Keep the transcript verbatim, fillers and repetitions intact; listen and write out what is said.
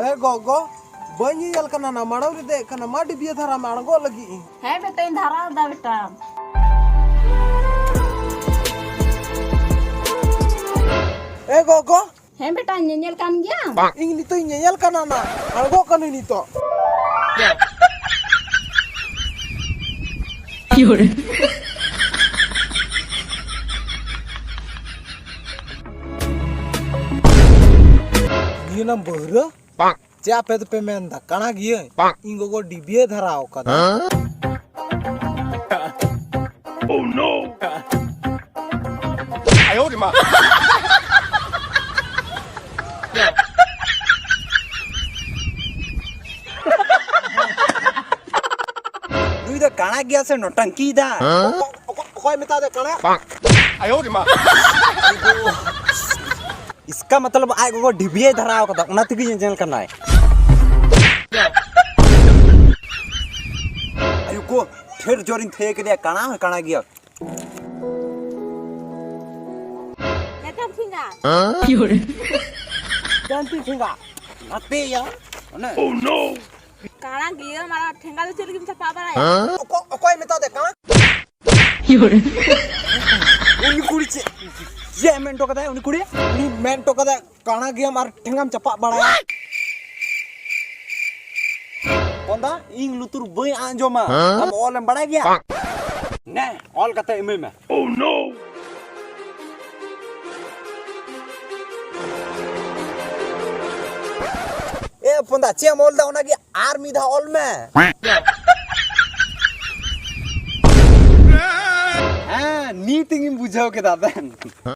ᱮ ᱜᱚᱜᱚ, ᱵᱟᱹᱧ ᱧᱮᱧᱮᱞ ᱠᱟᱱᱟ ᱱᱟ, ᱢᱟᱲᱟᱝ ᱨᱮ ᱫᱮᱡ ᱠᱟᱱᱟ, ᱢᱟ ᱰᱤᱵᱤᱭᱟᱹ ᱫᱷᱟᱨᱟ ᱢᱮ, ᱟᱬᱜᱚᱜ ᱞᱟᱹᱜᱤᱫ ᱤᱧ᱾ ᱦᱮᱸ ᱵᱮᱴᱟᱧ ᱫᱷᱟᱨᱟᱣ ᱫᱟ ᱵᱮᱴᱟ᱾ ᱮ ᱜᱚᱜᱚ᱾ ᱦᱮᱸ ᱵᱮᱴᱟ, ᱧᱮᱧᱮᱞ ᱠᱟᱱ ᱜᱮᱭᱟᱢ? ᱤᱧ ᱱᱤᱛᱚᱜ ᱤᱧ ᱧᱮᱧᱮᱞ ᱠᱟᱱᱟ ᱱᱟ, ᱟᱬᱜᱚᱜ ᱠᱟᱹᱱᱟᱹᱧ ᱱᱤᱛᱚᱜ᱾ ᱱᱤᱭᱟᱹ ᱱᱟᱢ ᱵᱟᱹᱦᱨᱟᱹ? ᱪᱮᱫ ᱟᱯᱮ ᱫᱚᱯᱮ ᱢᱮᱱ ᱫᱟ ᱠᱟᱬᱟ ᱜᱤᱭᱟᱹᱧ? ᱤᱧ ᱜᱚᱜᱚ ᱰᱤᱵᱤᱭᱟᱹ ᱫᱷᱟᱨᱟᱣ ᱠᱟᱫᱟ᱾ ᱱᱩᱭ ᱫᱚ ᱠᱟᱬᱟ ᱜᱮᱭᱟ ᱥᱮ ᱱᱚᱴᱟᱝᱠᱤᱭ ᱫᱟ? ᱚᱠᱚ-, ᱚᱠᱚ-, ᱚᱠᱚᱭ ᱢᱮᱛᱟ ᱫᱮ ᱠᱟᱬᱟ? ᱤᱥᱠᱟ ᱢᱚᱛᱞᱚᱵ ᱟᱡ ᱜᱚᱜᱚ ᱰᱤᱵᱤᱭᱟᱹ ᱫᱷᱟᱨᱟᱣ ᱠᱟᱫᱟ, ᱚᱱᱟ ᱛᱮᱜᱮ ᱧᱮᱧᱮᱞ ᱠᱟᱱᱟᱭ᱾ ᱟᱭᱩ ᱠᱚ, ᱰᱷᱮᱨ ᱡᱳᱨᱤᱧ ᱛᱷᱟᱹᱭᱟᱹ ᱠᱮᱫᱮᱭᱟ, ᱠᱟᱬᱟ ᱦᱚᱸ ᱠᱟᱬᱟ ᱜᱮᱭᱟ᱾ ᱱᱮᱛᱟᱨ ᱴᱷᱮᱸᱜᱟ᱾ ᱡᱟᱱᱛᱤ ᱴᱷᱮᱸᱜᱟ᱾ ᱱᱟᱛᱮᱭᱟ᱾ ᱚᱱᱮ᱾ ᱠᱟᱬᱟ ᱜᱮᱭᱟ, ᱢᱟᱨᱟ ᱴᱷᱮᱸᱜᱟ ᱫᱚ ᱪᱮᱫ ᱞᱟᱹᱜᱤᱫ ᱮᱢ ᱪᱟᱯᱟᱫ ᱵᱟᱲᱟᱭᱟ? ᱚᱠᱚ-, ᱚᱠᱚᱭ ᱢᱮᱛᱟ ᱫᱮ ᱠᱟᱬᱟ? ᱩᱱᱤ ᱠᱩᱲᱤ ᱪᱮᱫ, ᱪᱮᱫ ᱮ ᱢᱮᱱ ᱦᱚᱴᱚ ᱠᱟᱫᱟᱭ? ᱩᱱᱤ ᱠᱩᱲᱤ, ᱩᱱᱤ ᱢᱮᱱ ᱦᱚᱴᱚ ᱠᱟᱫᱟᱭ, ᱠᱟᱬᱟ ᱜᱮᱭᱟᱢ ᱟᱨ ᱴᱷᱮᱸᱜᱟᱢ ᱪᱟᱯᱟᱫ ᱵᱟᱲᱟᱭᱟ᱾ ᱯᱚᱱᱫᱟ, ᱤᱧ ᱞᱩᱛᱩᱨ ᱵᱟᱹᱧ ᱟᱸᱡᱚᱢᱟ᱾ ᱟᱢ ᱚᱞ ᱮᱢ ᱵᱟᱲᱟᱭ ᱜᱮᱭᱟ? ᱱᱮ, ᱚᱞ ᱠᱟᱛᱮ ᱮᱢᱟᱹᱧ ᱢᱮ᱾ ᱮ ᱯᱚᱱᱫᱟ, ᱪᱮᱫ ᱮᱢ ᱚᱞ ᱫᱟ? ᱚᱱᱟᱜᱮ ᱟᱨ ᱢᱤᱫ ᱫᱷᱟᱣ ᱚᱞ ᱢᱮ᱾ ᱦᱮᱸ, ᱱᱤᱛ ᱤᱧ ᱵᱩᱡᱷᱟᱹᱣ ᱠᱮᱫᱟ ᱫᱮᱱ᱾